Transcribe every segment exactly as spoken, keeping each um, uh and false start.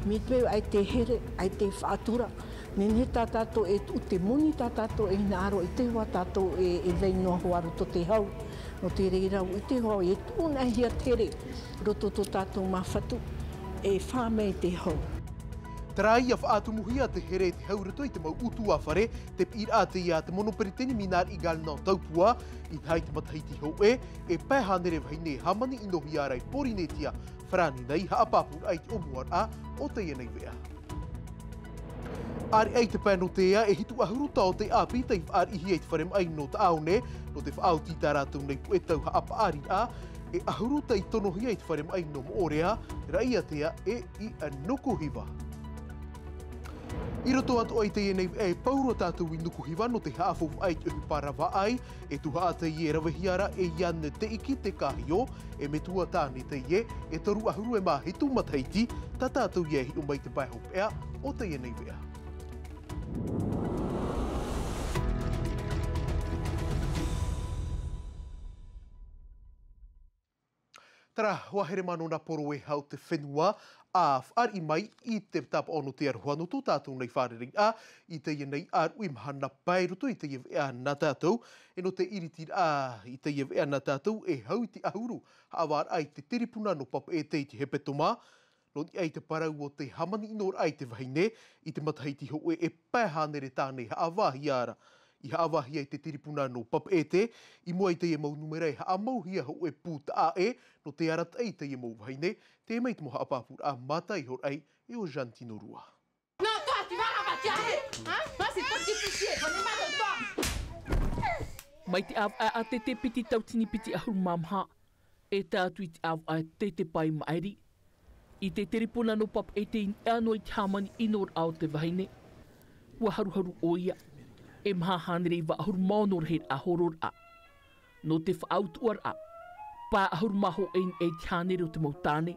Mai te peu ʻaita e here, ʻaita e faʻatura, nehenehe tā tātou e tuʻu te moni tā tātou e hinaʻaro i te hoa tātou e, e vai noa hoʻi roto te hau. Nō te reira ʻaita e hoa e tuʻu noa hia te here roto tō tātou māfatu e fā mai te hau. Terā ia faʻatumuhia te here i te hau roto i te mau ʻutuāfare, te piʻiraʻa teie a te mono peretiteni Minari Galno Taupua, i te haʻi te matahiti hōʻē, e pae hānere vahine e hāmani ʻino hia ra i Porinetia Farāni nei, haʻapāpūraʻa i te ʻōmuaraʻa o teie nei veʻa. ʻAreʻa i te pae nō teie, e hitu ʻahuru tau te ʻāpī tei fāriʻihia i te fare maʻi nō Taʻaone, nō te faʻaoti i tā rātou nei puʻe tau haʻapaʻariraʻa, e ʻahuru tei tonohia i te fare maʻi nō Moʻorea, Raʻiātea, e i Nukuhiva. I roto atoʻa i teie nei veʻa e pau roa tātou i Nukuhiva nō te haʻafaufaʻa i te ʻohipa ravaʻai, e tuhaʻa teie e ravehia ra e Ian Teʻiki Te Kahio, e metua tāne teie, e toru ʻahuru e mā hitu matahiti, tā tātou ia e hiʻo mai te pae hopeʻa o teie nei veʻa. Terā, hoa here mānona poro e hau te fenua, a fāriʻi mai i te tāpaʻo nō te aroha nō tō tātou nei fārereiraʻa, i teie nei ʻāruʻi mahana pae roto i teie veʻa nā tātou, e nō te iritiraʻa i teie veʻa nā tātou e hau i te ʻahuru, haʻavāraʻa i te tiripuna nō Papeʻete i te hepetoma, nō niʻa i te parau o te hāmani ʻinoraʻa i te vahine, i te matahiti hōʻē e pae hānere tāne haʻavāhia ra. I haʻavāhia i te tiripuna nō Papeʻete, i mua i teie mau nūmera e haʻamauhia hōʻē pū taʻa ʻē, nō te arataʻi i teie mau vahine, tē mai te mau haʻapāpūraʻa mātāʻihoraʻa e ʻo Jantino Rua. Non, toi, tu vas rapatrier. Hein ? Moi, c'est toi qui fais chier. J'en ai marre de toi. Mai te ʻāvaʻe ʻātete piti tautini piti ʻahuru mā maha, e tae atu i te ʻāvaʻe ʻātete pae maʻiri. I te tiripuna nō Papeʻete i niʻa noa i te hāmani ʻinoraʻa o te vahine. ʻUa haruharu ʻoia, e maha hānere iva ʻahuru mā ono rahiraʻa hororaʻa. Nō te faʻautuʻaraʻa, pae ʻahuru mā hōʻē i niʻa i te hānere o te mau tāne,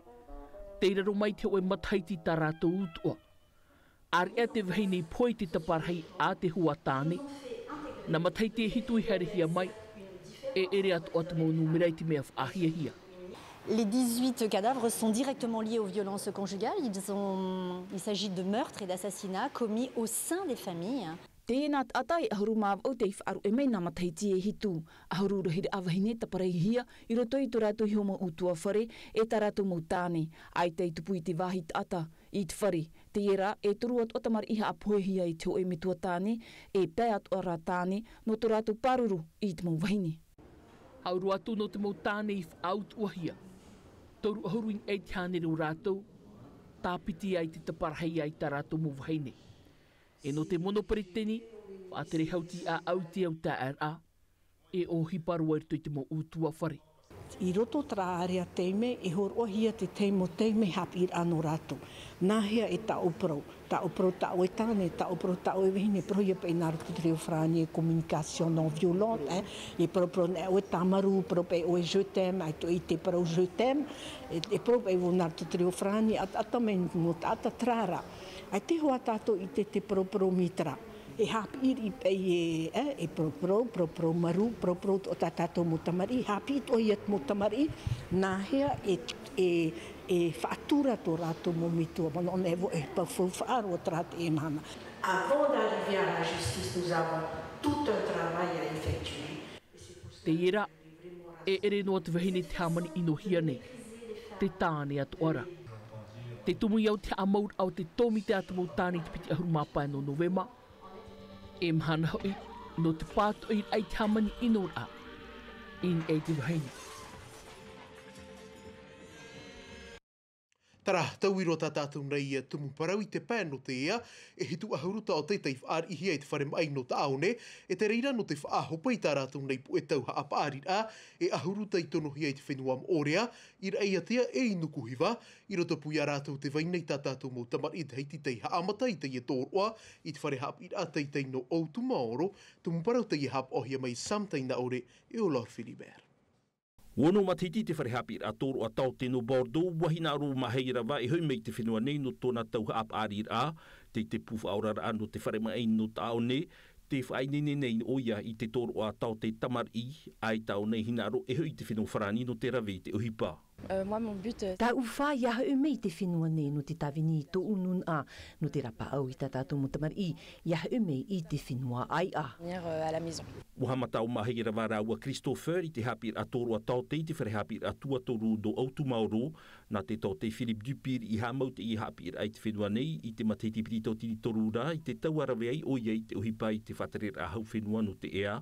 tei raro mai te hōʻē matahiti tā rātou utuʻa. ʻAreʻa te vahine i pohe i te taparahi a te hoa tāne. Nā matahiti e hitu i haerehia mai, e ʻere atoʻa te mau nūmera i te mea faʻahiahia. Les dix-huit cadavres sont directement liés aux violences conjugales. Ils ont, il s'agit de meurtres et d'assassinats commis au sein des familles. Teie nā taʻata e ʻahuru mā vaʻu tei faʻaruʻe mai nā matahiti e hitu. ʻAhuru rahiraʻa vahine taparahihia i roto i tō rātou iho mau ʻutuāfare e tā rātou mau tāne. ʻAita i tupu i te vāhi taʻata i te fare. Teie rā, e toru atoʻa tamariʻi haʻapohehia e te hōʻē metua tāne, e pae atoʻa rā tāne, nō tō rātou pāruru i te mau vahine. Hau roa atu nō te mau tāne i faʻautuʻahia. Toru ʻahuru i niʻa i te hānere o rātou, tāpiti ai te taparahi ai tā rātou mau vahine. E nō te mono peretiteni, faʻatere hau te ʻāʻau i te au taʻeraʻa, e ʻohipa roa i roto i te mau ʻutuāfare. I roto terā ʻārea taime, e hōroʻahia te taime, taime haʻapiʻiraʻa nō rātou. Nāhea e tāʻu parau, tāʻu parau, tāʻu e tāne, tāʻu parau, tāʻu e vahine, parauhia paʻi nā roto te reo farāni e communication non violente, hein, e parau, parau nā ʻoe tāmaru, parau paʻi ʻoe je t'aime, ʻaita i te parau je t'aime, e, e parau paʻi vau nā roto te reo farāni, ʻat-, ʻata mai nō taʻata terā rā. ʻAita e hoa tātou i te, te parau, parau mai terā. E haʻapiʻi paʻi e, e, e parau, parau, parau, parau maru, parau, parau atoʻa tā tātou mau tamariʻi, haʻapiʻi atoʻa ia te mau tamariʻi, nāhea e, e, e faʻatura tō rātou mau metua, manaʻo nei vau e pau faufaʻa roa terā teie mahana. Avant d'arriver à la justice, nous avons tout un travail à effectuer. Teie rā, e ʻere noa te vahine te hāmani ʻinohia nei, te tāne atoʻa rā. Te tumu i au te haʻamauraʻa o te tōmite a te mau tāne i te piti ʻahuru mā pae nō Novema, e mahana hoʻi, nō te pātoʻiraʻa i te hāmani ʻinoraʻa i niʻa i te vahine. Terā, taui roa tā tātou nei tumu parau i te pae nō teie, e hitu ʻahuru tau tei fāriʻihia i te fare maʻi nō Taʻaone, e te reira nō te faʻahope i tā rātou nei puʻe tau haʻapaʻariraʻa, e ʻahuru tei tonohia i te fenua Moʻorea, i Raʻiātea e i Nukuhiva, i roto pū ia rātou te vai nei tā tātou mau tamariʻi i te Tahiti tei haʻamata i teie tōroʻa, i te fare haʻapiʻiraʻa teitei nō Outumaoro, tumu parau teie haʻapaʻohia mai Sam Tainaʻore e ʻo Laure Philibert. Ono matahiti te fare haʻapiʻiraʻa tōroʻa taote nō Bordeaux, ʻua hinaʻaro maitaʻi rava e hoʻi mai i te fenua nei nō tōna tau haʻapaʻariraʻa, tei te pū faʻaoraraʻa nō te fare maʻi nō Taʻaone, tē faʻaineine nei ʻoia i te tōroʻa taote tamariʻi, ʻaita ʻōna i hinaʻaro e hoʻi i te fenua Farāni nō te rave i te ʻohipa. Euh, moi, mon but, euh, Tāʻu fā, ʻia hoʻi mai i te fenua nei nō te tāvini i tōʻu nūnaʻa, nō te rapaʻau i tā tātou mau tamariʻi, ʻia hoʻi mai i te fenua ʻāiʻa. Venir, euh, à la maison. ʻUa haʻamata ʻo Mahei Rava rāua Christopher i te haʻapiʻiraʻa tōroʻa taote i te fare haʻapiʻiraʻa tuatoru nō ʻOutumaoro, nā te taote Philippe Dupire i haʻamau teie haʻapiʻiraʻa i te fenua nei i te matahiti piti tauatini toru ra i te tau ʻa rave ai ʻoia i te ʻohipa i te faʻatereraʻa hau fenua nō te ea,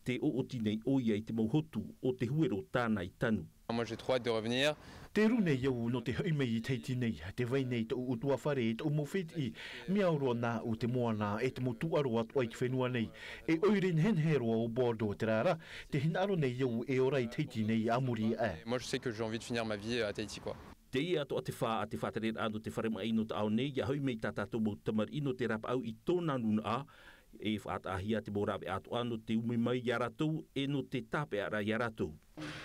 tē ʻoʻoti nei ʻoia i te mau hotu o te huero tāna i tanu. Moi, j'ai trop hâte de revenir. Tē uru nei au nō te hoʻi mai i Tahiti nei, tē vai nei tōʻu ʻutuāfare e tōʻu mau fētiʻi, mea au roa nāʻu te moana e te mau tūʻaro atoʻa i te fenua nei, e ʻoire nehenehe roa ʻo Bordeaux, terā rā, tē hinaʻaro nei au e ora i Tahiti nei a muri aʻe. Moi, je sais que j'ai envie de finir ma vie à Tahiti, quoi. Teie atoʻa te fā a te faʻatereraʻa nō te fare maʻi nō te ao nei, ʻia hoʻi mai tā tātou mau tamariʻi nō te rapaʻau i tōna nūnaʻa, e faʻataʻahia te mau rāveʻa atoʻa nō te umi mai iā rātou, e nō te tāpeʻaraʻa iā rātou.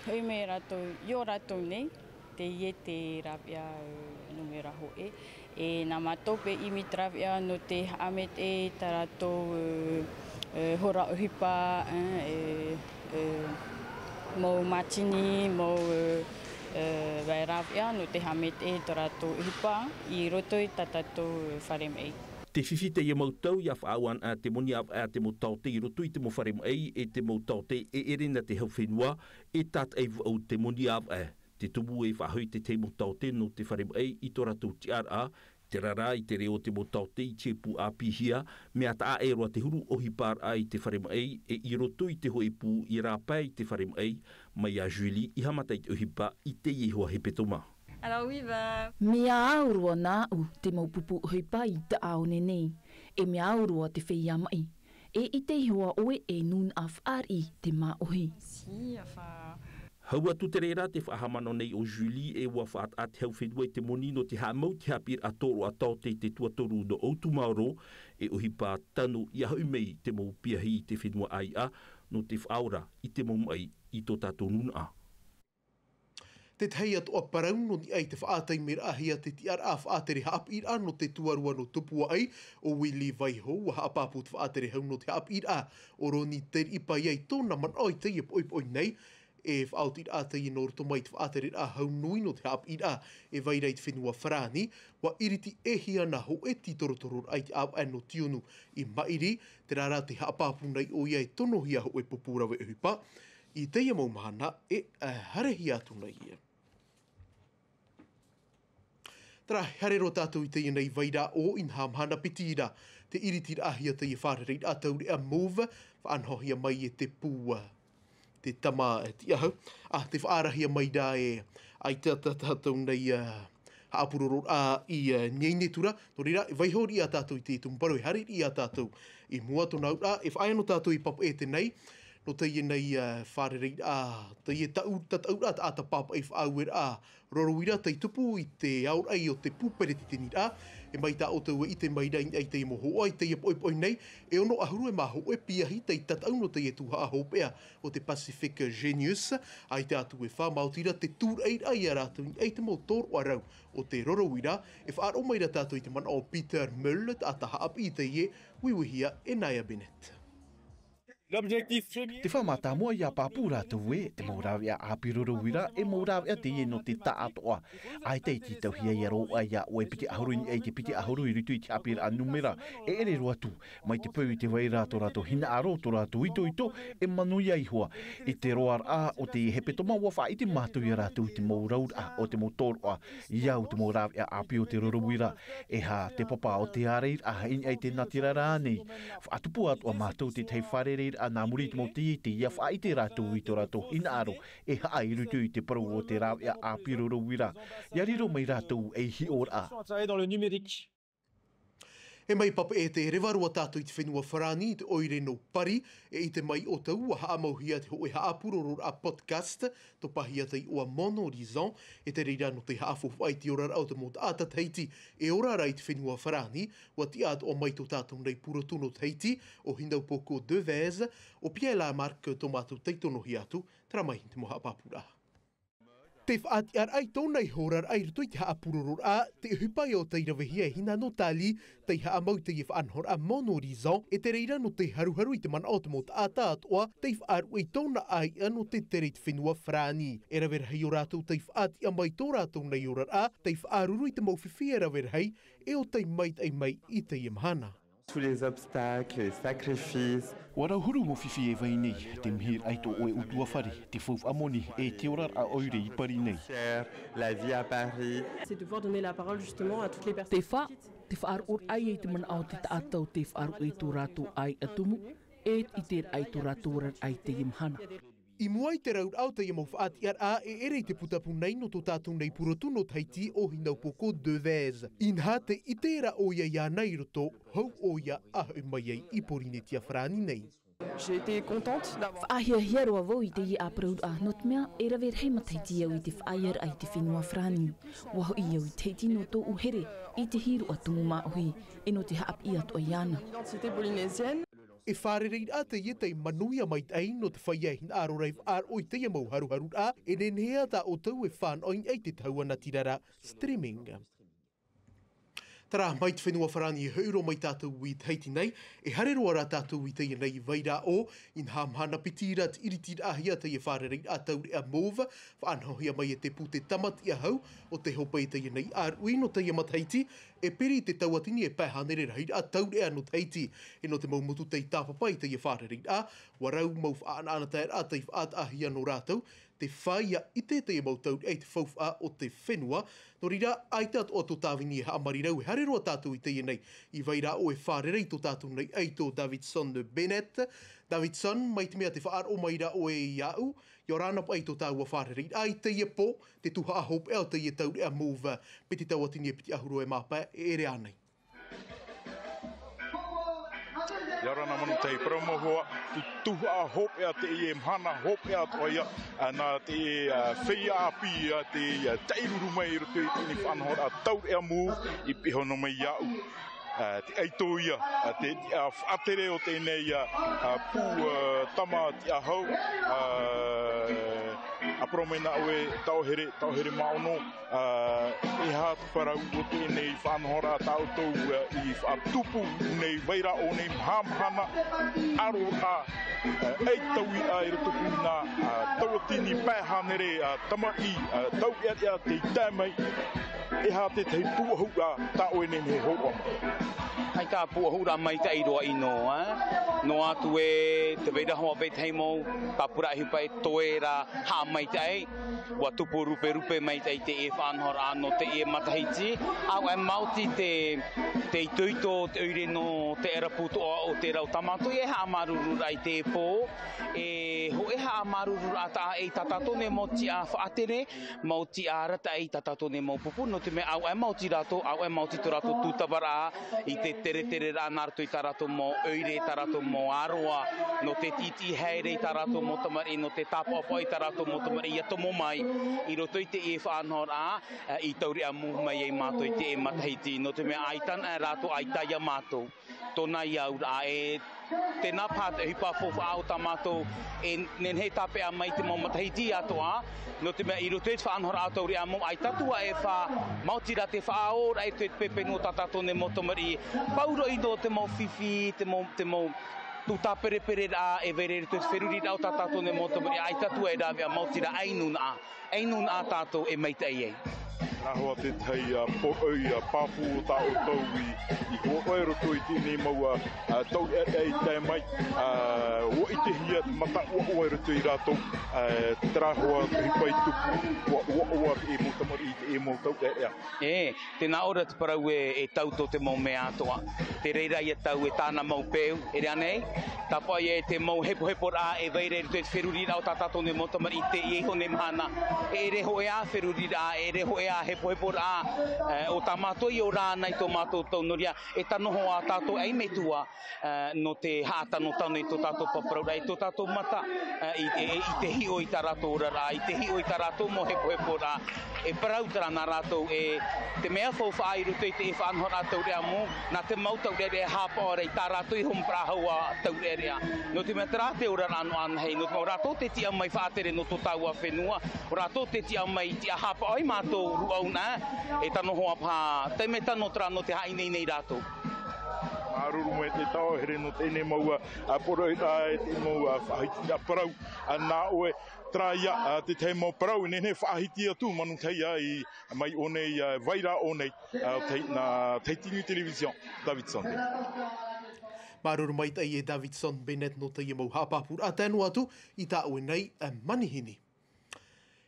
Hoʻi mai rātou, i ō rātou nei, teie te rāveʻa, ē, nūmera hōʻē. E nā mātou paʻi i ʻimi te rāveʻa nō te haʻamaitaʻi i tā rātou, ē, ē, hora ʻohipa, ē, ē, ē, mau mātini, mau, ē, ē, vai rāveʻa nō te haʻamaitaʻi i tā rātou ʻohipa i roto i tā tātou, ē, fare maʻi. Te fifi teie mau tau, ʻia faʻaau anaʻe te moni ʻāvaʻe a te mau taote i roto i te mau fare maʻi, e te mau taote e ʻere nā te hau fenua, e tātaʻi vaʻu te moni ʻāvaʻe. Te tumu e faʻahoʻi te tahi mau taote nō te fare maʻi i tō rātou tiʻaraʻa, terā rā i te reo o te mau taote i tiʻapū ʻāpīhia, mea taʻa ʻē roa te huru ʻohiparaʻa i te fare maʻi, e i roto i te hōʻē pū i rāpae i te fare maʻi, mai iā Julie i haʻamata i te ʻohipa i teie iho hepetoma. Alors oui, bah. Mea au roa nāʻu te mau pupu ʻohipa i taʻa one nei. E mea au roa te feiā maʻi. E ʻite iho ā ʻoe e nūnaʻa fāriʻi te māʻohi. Si, enfin. Hau atu te reira te faʻahaʻamanaʻo nei o Julie e ʻua faʻataʻa te hau fenua i te moni nō te haʻamau te haʻapiʻiraʻa tōroʻa taote i te tuatoru nō ʻOutumaoro, e ʻohipa tano ʻia hoʻi mai te mau piahi i te fenua ʻāiʻa nō te faʻaora i te mau maʻi i tō tātou nūnaʻa. Tētahi atoʻa parau nō niʻa i te faʻataimeraʻahia te tiʻaraʻa faʻatere haʻapiʻiraʻa nō te tuarua nō Tupuaʻi, ʻo Willy Vaiho, ʻua haʻapāpū te faʻatere hau nō te haʻapiʻiraʻa, ʻo Roni Teriʻipaiai tōna manaʻo i teie poʻipoʻi nei, e faʻaotiraʻa teie nō roto mai te faʻatereraʻa hau nui nō te haʻapiʻiraʻa e vai ra i te fenua Farāni, ʻua ʻiriti ʻē hia nā hōʻē tītorotororaʻa i te ʻāvaʻe nō Tiunu i maʻiri, terā rā tē haʻapāpū nei ʻoia e tonohia hōʻē pupu rave ʻohipa, i teie mau mahana e, ē, haerehia atu nei ia. Terā, haere roa tātou i teie nei vai ra ʻo, inaha mahana piti ra, tē ʻiritiraʻahia teie fārereiraʻa taureʻa Move, faʻanahohia mai e te pū, ē, te tama, ē, Tiʻahau, ā, tē faʻaarahia mai ra e, ʻaita tā tātou nei, ē, haʻapurororaʻa i, ē, Niainetūra, nō reira, e vaiho riʻi ā tātou i te tumu parau, e haere riʻi ā tātou i mua tōna auraʻa, e faʻaea noa tātou i Papeʻete nei, nō teie nei, ē, fārereiraʻa, teie tau-, tataʻuraʻa taʻata pāpaʻi faʻaueraʻa, Roro Uira tei tupu i te aoraʻi o te pū peretiteniraʻa, e mai tā ʻoutou e ʻite mai ra i niʻa i teie mau hōhoʻa i teie poʻipoʻi nei, e ono ʻahuru e mā hōʻē piahi tei tataʻu nō teie tuhaʻa hopeʻa o te Pacific Genius, ʻaita atu e fā, maoti rā te tūraʻiraʻa ia rātou i niʻa i te mau tōroʻa rau o te Roro Uira, e faʻaroʻo mai ra tātou i te manaʻo o Peter Mull, taʻata haʻapiʻi i teie, uiuihia e Naya Bennett. Te fā mātāmua ʻia pāpū rātou ē, te mau rāveʻa ʻāpī Roro Uira, e mau rāveʻa teie nō te taʻatoʻa. ʻAita i tītauhia ia rōʻa ia ʻoe piti ʻahuru i niʻa i te piti ʻahuru i roto i te haʻapiʻiraʻa nūmera, e ʻere roa atu, mai te peu i te vai ra tō rātou hinaʻaro, tō rātou itoito, e manuia iho ā. I te roaraʻa o te hepetoma ʻua faʻaʻite mātou ia rātou i te mau rauraʻa o te mau tōroʻa, i au te mau rāveʻa ʻāpī o te Roro Uira, e aha te papa o te ārairaʻa i niʻa i te natirara nei. Faʻatupu atoʻa mātou tētahi fārereiraʻa nā muri i te mau taiete ʻia faʻaʻite rātou i tō rātou hinaʻaro e haʻa i roto i te parau o te rāveʻa ʻāpī Roro Uira. ʻIa riro mai rātou ei hiʻoraʻa. E mai Papeʻete, e reva roa tātou i te fenua Farāni, i te ʻoire nō Paris, e ʻite mai ʻoutou ʻua haʻamauhia te hōʻē haʻapurororaʻa podcast, topahia tei iʻoa Mon Horizon, e te reira nō te haʻafaufaʻa i te oraraʻa o te mau taʻata Tahiti e ora ra i te fenua Farāni, ʻua tiʻa atoʻa mai tō tātou nei purotu nō Tahiti, ʻo Hinaupoko Devez, ʻo Pierre Lamarck tō mātou tei tonohia atu, terā mai te mau haʻapāpūraʻa. Te faʻatiʻaraʻa i tōna iho oraraʻa i roto i te haʻapurororaʻa, te ʻohipa ʻo tei ravehia e Hina nō Tali, tei haʻamau i teie faʻanahoraʻa Mon Horizon, e te reira nō te haruharu i te manaʻo o te mau taʻata atoʻa, tei faʻaruʻe i tōna ʻāiʻa nō te tere i te fenua Farāni. E rave rahi ō rātou tei faʻatiʻa mai tō rātou nei oraraʻa, tei faʻaruru i te mau fifi e rave rahi, e ʻo tei maitaʻi mai i teie mahana. Tous les obstacles, les sacrifices. ʻUa rau huru mau fifi e vai nei, te mihiraʻa i tō ʻoe ʻutuāfare, te faufaʻa moni, e te oraraʻa ʻoire i Paris nei. La vie à Paris. C'est de pouvoir donner la parole justement à toutes les personnes. Te fa, te faʻaroʻoraʻa i te manaʻo o te taʻata ʻo tei faʻaruʻe i tō rātou ʻāiʻa tumu, e i te raʻa i tō rātou oraraʻa i teie mahana. I mua i te rauraʻa o teie mau faʻatiʻaraʻa, e ʻere i te putapū nei nō tō tātou nei purotu nō Tahiti ʻo Hinaupoko Devez. Inaha te ʻite ra ʻoia iāna i roto, hou ʻoia a hoʻi mai ai i Porinetia Farāni nei. J'ai été contente d'avoir. Faʻahiahia roa vau i teie ʻāparauraʻa, nō te mea, e rave rahi matahiti au i te faʻaearaʻa i te fenua Farāni. ʻUa hoʻi au i Tahiti nō tōʻu here, i te hīroʻa tumu māʻohi, e nō te haʻapiʻi atoʻa iāna. Identité polynésienne. E fārereiraʻa teie tei manuia maitaʻi nō te feiā e hinaʻaro ra i faʻaroʻo i teie mau haruharuraʻa, e nehenehe ā tā ʻoutou e fānaʻo i niʻa i te tahua natirara streaming. Terā, mai te fenua Farāni e hoʻi roa mai tātou i Tahiti nei, e haere roa rā tātou i teie nei vairaʻo, inaha mahana piti ra te ʻiritiraʻahia teie fārereiraʻa taureʻa Mauve, faʻanahohia mai e te pū Te Tama Tiʻahau, ʻo tei hope i teie nei ʻāruʻi nō teie matahiti, e piri i te tauatini e pae hānere rahiraʻa taureʻa nō Tahiti, e nō te mau motu tei tāpapa i teie fārereiraʻa, ʻua rau mau faʻaʻanaʻanataeraʻa tei faʻataʻahia nō rātou, te feiā ʻite teie mau taureʻa i te faufaʻa o te fenua. Nō reira, ʻaita atoʻa tō tāvini e haʻamārirau, e haere roa tātou i teie nei, i vairaʻo e fārerei tō tātou nei ʻaito Davidson Bennett. Davidson, mai te mea tē faʻaroʻo mai ra ʻoe iāʻu, ʻia ora na paʻi tō tāua fārereiraʻa i teie pō, te tuhaʻa hopeʻa o teie taureʻa Mauve, piti tauatini e piti ʻahuru e mā pae, e ʻere ānei. ʻIa ora na Manutai, parau mau hoʻi, te tuhaʻa hopeʻa teie mahana, hopeʻa atoʻa ia, ā, nā te, ā, feiā ʻāpī, ā, tei, ā, taʻiruru mai i roto i teie faʻanahoraʻa taureʻa Mauve, i pihaʻi mai iāʻu. Ā, te ʻaito ia, ā, te, ā, faʻatere o teie nei, ā, ā, pū, ā, Tama Tiʻahau, ā, ʻa parau mai nā ʻoe, taʻohere, taʻohere Maono, ā, e aha te parau o teie nei faʻanahoraʻa tā ʻoutou, ā, i faʻatupu nei, vairaʻo nei, maha mahana, aro, ā, ā, ʻaita uiʻa i roto pū nā, ā, tauatini pae hānere, ā, tamaʻi, ā, taureʻareʻa tei tae mai, e aha te tahi pūʻohuraʻa tā ʻoe e nehenehe e hōroʻa mai? ʻAita pūʻohuraʻa maitaʻi roa ʻino, ā? Noa atu ē, tē vai ra hoʻi vetahi mau tāpura ʻohipa e toe ra haʻamaitaʻi, ʻua tupu ruperupe maitaʻi teie faʻanahoraʻa nō teie matahiti. ʻAuaʻe maoti te, te itoito, te ʻoire nō te ʻera putoʻa o terā ʻo Tama Tiʻahau e haʻamāuruururaʻa i te pō, e hōʻē haʻamāuruururaʻa taʻa ʻē i tā tātou nei mau tiʻa faʻatere, mau tiʻa arataʻi i tā tātou nei mau pupu, nō te mea ʻaita e maoti rātou, ʻaita e maoti tō rātou tūtavaraʻa i te teretereraʻa nā roto i tā rātou mau ʻoire, tā rātou mau ʻāroa, nō te tītī haere i tā rātou mau tamariʻi, nō te tāpaʻopaʻo i tā rātou mau tamariʻi ʻia tomo mai i roto i teie faʻanahoraʻa, ā, i taureʻa Mauve mai ai mātou i teie matahiti, nō te mea ʻaita na rātou, ʻaita ia mātou. Tōna ia auraʻa ē, tēnā paha te ʻohipa faufaʻa o tā mātou e nehenehe e tāpeʻa mai i te mau matahiti atoʻa, nō te mea i roto i te faʻanahoraʻa taureʻa Mauve ʻaita atu ā e fa, maoti rā te faʻaōraʻa i te pēpē nō tā tātou nei mau tamariʻi, pauroʻi nō te mau fifi, te mau, te mau tūtāperepereraʻa e vai ra i roto i te feruriraʻa o tā tātou nei mau tamariʻi, ʻaita atu ā e rāveʻa, maoti rā ʻai nūnaʻa. ʻAi nūnaʻa tātou e maitaʻi ai. Terā hoʻi te tahi, ā, poroʻi, ā, pāpū tā ʻoutou i, i hōroʻa i roto i teie nei mau, ā, ā, taureʻareʻa i tae mai, ā, ʻua ʻitehia te mata ʻoaʻoa i roto ia rātou, ā, terā hoʻi te ʻohipa i tupu, ʻua ʻoaʻoa teie mau tamariʻi i teie mau taureʻareʻa. Ē, tēnā ʻō ra te parau ē, e tau tō te mau mea atoʻa. Te reira ia tau e tāna mau peu, e ʻere ānei? Tāpaʻo ia i te mau hepoheporaʻa e vai ra i roto i te feruriraʻa o tā tātou nei mau tamariʻi i teie iho nei mahana. E ʻere hōʻē ā feruriraʻa, e ʻere hōʻē ā he Hepoheporaʻa, e, o tā mātou i ora ana i tō mātou tau nō reira, e tano hoʻi ā tātou ei metua, e, nō te haʻatanotano i tō tātou pāparauraʻa, i tō tātou mata, e, i, e, i te hiʻo i tā rātou oraraʻa, i te hiʻo i tā rātou mau hepoheporaʻa, e parau terā nā rātou, e, te mea faufaʻa i roto i te faʻanahoraʻa taureʻa mau, nā te mau taureʻareʻa e haʻapaʻo ra i tā rātou iho mau parau hau taureʻareʻa. Nō te mea terā te oraraʻa nō anaʻe, nō te mea ʻo rātou te tiʻa mai faʻatere nō tō tāua fenua, ʻo rātou te tiʻa mai i tiʻa haʻapaʻo ai mātou rūʻau nā, e tano hoʻi paha, taime tano terā nō te haʻaineine ia rātou. Māuruuru maitaʻi e te taʻohere nō teie nei mau, a, poroʻi, a, e te mau, a, faʻahitiraʻa parau, a, nā ʻoe, terā ia, a, te tahi mau parau, e nehenehe e faʻahiti atu, manu tahi ia, i, mai ʻō nei, a, vai ra ʻō nei, a, tei, nā Tahiti Nui Télévision, Davidson. Māuruuru maitaʻi e Davidson Bennett nō teie mau haʻapāpūraʻa, tae noa atu i tā ʻoe nei, a, manihini.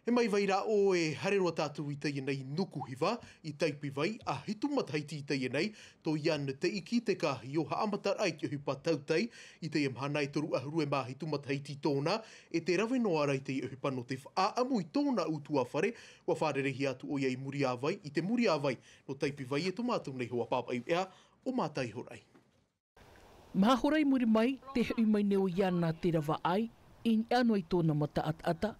E mai vai ra ʻoe, e haere roa tātou i teie nei nuku hiva, i Taipi Vai, a hitu matahiti i teie nei, tō Ian Teiki te kāhi o haʻamataraʻa i te ʻohipa tautai, i teie mahana e toru ʻahuru e mā hitu matahiti tōna, e tē rave noa ra i teie ʻohipa nō te faʻaʻamu i tōna ʻutuāfare, ʻua fārereihia atu ʻoia i Muriāvai, i te Muriāvai, nō Taipi Vai e tō mātou nei hoa pāpaʻi veʻa, ʻo Mātai Horai. Mahora i muri mai, tē hoʻi mai nei ʻoia nā terā vaʻa, i niʻa noa i tōna mata ʻataʻata,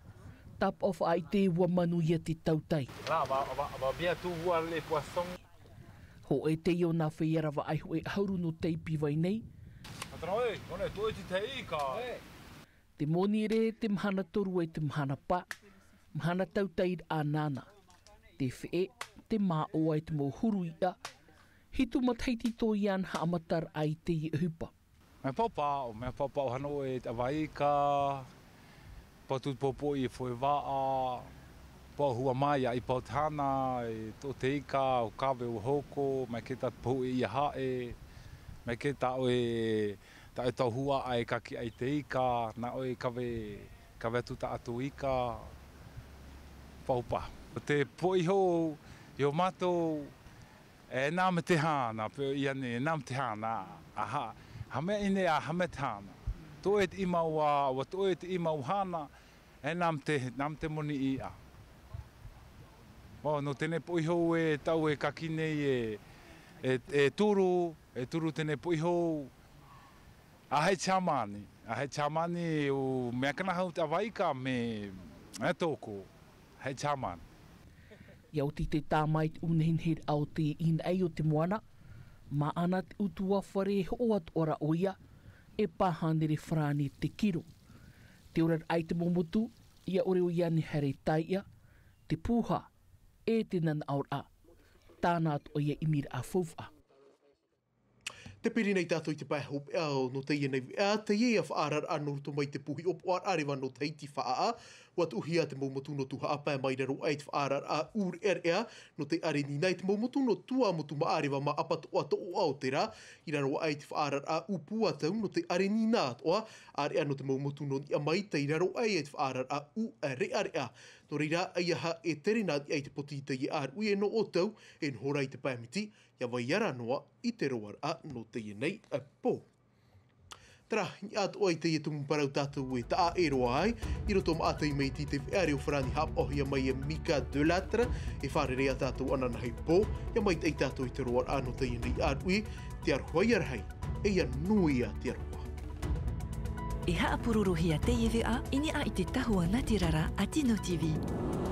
tāpaʻo faʻaʻite ʻua manuia te tautai. Rā, va, va, va bien tout voir les poissons. Hōʻē teie o nā feiā ravaʻai hōʻē ʻahuru nō Taipi Vai nei. Attends, ē, on est tout petit, ka. Te moni rē, te mahana toru e te mahana pae, mahana tautai raʻa nāna. Te feʻe, te māʻoa e te mau huru iʻa, hitu matahiti tō Ian haʻamataraʻa i teie ʻohipa. Mea papa, ʻo mea papa ʻo hano e te ʻavaika, patu popoʻi e foe vaʻa, pau hua mai ia i pau te hana, e tō te ika, ʻo kave ʻua hoko, mai ke tā te pohu e ia haʻe, mai ke tā ʻoe, tā ʻoe tau hua ai ka ki ai te ika, nā ʻoe kave, kave atu tā ʻatu ika, pau pa. Ko te poʻi hou, i ʻō mātou, e nā me te hana, pē ia nei, e nā me te hana, aha, ha mea ʻino, aha me te hana. Tō e te ʻima ʻua, ʻua tō e te ʻima ʻua hana, e nā me te, nā me te moni iʻa. Ō, nō teie poʻi hou e tau e kaki nei e, e, e turu, e turu teie poʻi hou. A hei te hāmani, a hei te hāmani, ʻo mea kana hau te ʻavaika me, e tōko, hei te hāmani. ʻIa oti te tāmā i te ʻū nehenehe o te ʻīnaʻi o te moana, māʻana te ʻutuāfare e hoʻo atoʻa ra ʻoia, e pā hānere farāni te kiro. Te oraraʻa i te mau motu, ʻia ʻore ʻoia nei haere taiʻa, te pūhā, e te nanaʻoraʻa. Tāna atoʻa ia ʻimiraʻa faufaʻa. Tē piri nei tātou i te pae hopeʻa nō teie nei veʻa, teie ia faʻaararaʻa nō roto mai te puhi ʻōpuaraʻa reva nō Tahiti Faʻaʻā, ʻua tuʻuhia te mau motu nō Tuhaʻa pae mai raro aʻe i te faʻaararaʻa ʻū reʻareʻa nō te ʻareni nā i te mau motu nō Tuamotu Maʻareva mā ʻapatoʻa toʻoʻa o te rā, i raro aʻe i te faʻaararaʻa ʻū Pūatau nō te ʻareni nā atoʻa, ʻāreʻa nō te mau motu nō Niʻa mai tei raro aʻe i te faʻaararaʻa ʻū reʻareʻa. Nō reira, ʻeiaha e tere nā niʻa i te poti i teie ʻāruʻi e nō ʻoutou, e noho ra i te pae miti, ʻia vai ara noa i te roaraʻa nō teie nei pō. Terā, i niʻa atoʻa i teie tumu parau tātou e taʻa ʻē roa ai, i roto maʻa teie mea iti te veʻa reo farāni haʻapaʻohia mai e Mika Delattre, e fārerei ā tātou ananahi pō, ʻia maitaʻi tātou i te roaraʻa nō teie nei ʻāruʻi, te aroha ia rahi, e ʻia nui ā te aroha. E haʻapurorohia teie veʻa i niʻa i te tahua nātirara a Tino T V.